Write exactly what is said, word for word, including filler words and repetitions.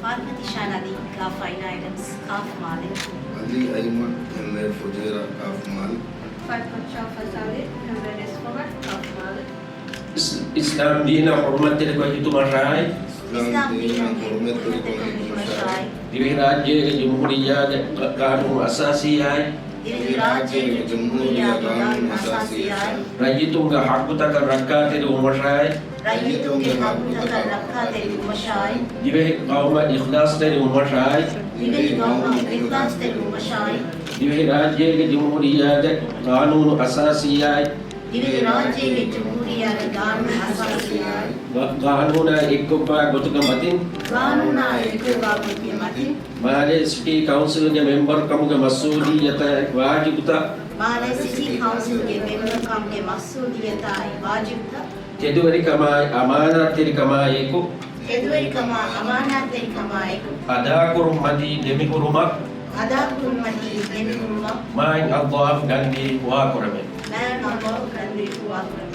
ފާތިމަ ތިޝާން އަލީ، ގ. ފައިނާ އެޑަމްސް، ކާފް މާލެ. އަލީ އައިމަން، އެމްއޭ ފުޖޭރާ، ކާފް މާލެ. ފަތް ކޮއްޗާ ފަސާލެ، އެމްއޭ ރައީސް ފަވަރ، ކާފް މާލެ. އިސް-، އިސްލާމް ދީނަށް ހުރުމަތްތެރިކޮށް ހިތުމަށާއި، އިސްލާމް ދީނަށް ހުރުމަތްތެރިކޮށް ހިތުމަށާއި، ދިވެހިރާއްޖޭގެ ޖުމްހޫރިއްޔާގެ ގ-، ގާނޫނު އަސާސީއާއި، ދިވެހިރާއްޖޭގެ ޖުމްހޫރިއްޔާގެ ގާނޫނު އަސާސީއާއި، ރައްޔިތުންގެ ހައްގުތަކަށް ރައްކާތެރިވުމަށާއި، ރައްޔިތުންގެ ހައްގުތަކަށް ރައްކާތެރިވުމަށާއި، ދިވެހި ޤައުމަށް އިޚްލާޞްތެރިވުމަށާއި، ދިވެހި ޤައުމަށް އިޚްލާޞްތެރިވުމަށާއި، ދިވެހިރާއްޖޭގެ ޖުމްހޫރިއްޔާގެ ގާނޫނު އަސާސީއާއި، ދިވެހިރާއްޖޭގެ ޖުމްހޫރިއްޔާގެ ގާނޫނު އަސާސީއާއި، ގާ-، ގާނޫނާ އެއްކޮށްފައި ގޮތުގެ މަތިން، ގާނޫނާ އެއްކޮށްފައި ގޮތުގެ މަތިން، މާލޭ ސިޓީ ކައުންސިލްގެ މެމްބަރު ކަމުގެ މަސްއޫލިއްޔަތާއި ވާޖިބުތައް، މާލޭ ސިޓީ ކައުންސިލްގެ މެމްބަރު ކަމުގެ މަސްއޫލިއްޔަތާއި ވާޖިބުތައް، ތެދުވެރިކަމާއި އަމާނާތްތެރިކަމާއެކު، ތެދުވެރިކަމާ އަމާނާތްތެރިކަމާއެކު، އަދާކުރުންމަތީ ދެމިހުރުމަށް، އަދާކުރުންމަތީ ދެމިހުރުމަށް، މާތް ﷲ ގަންދީ ހުވާކުރަމޭ. މާތް ﷲ ގަންދީ ހުވާކުރަމޭ.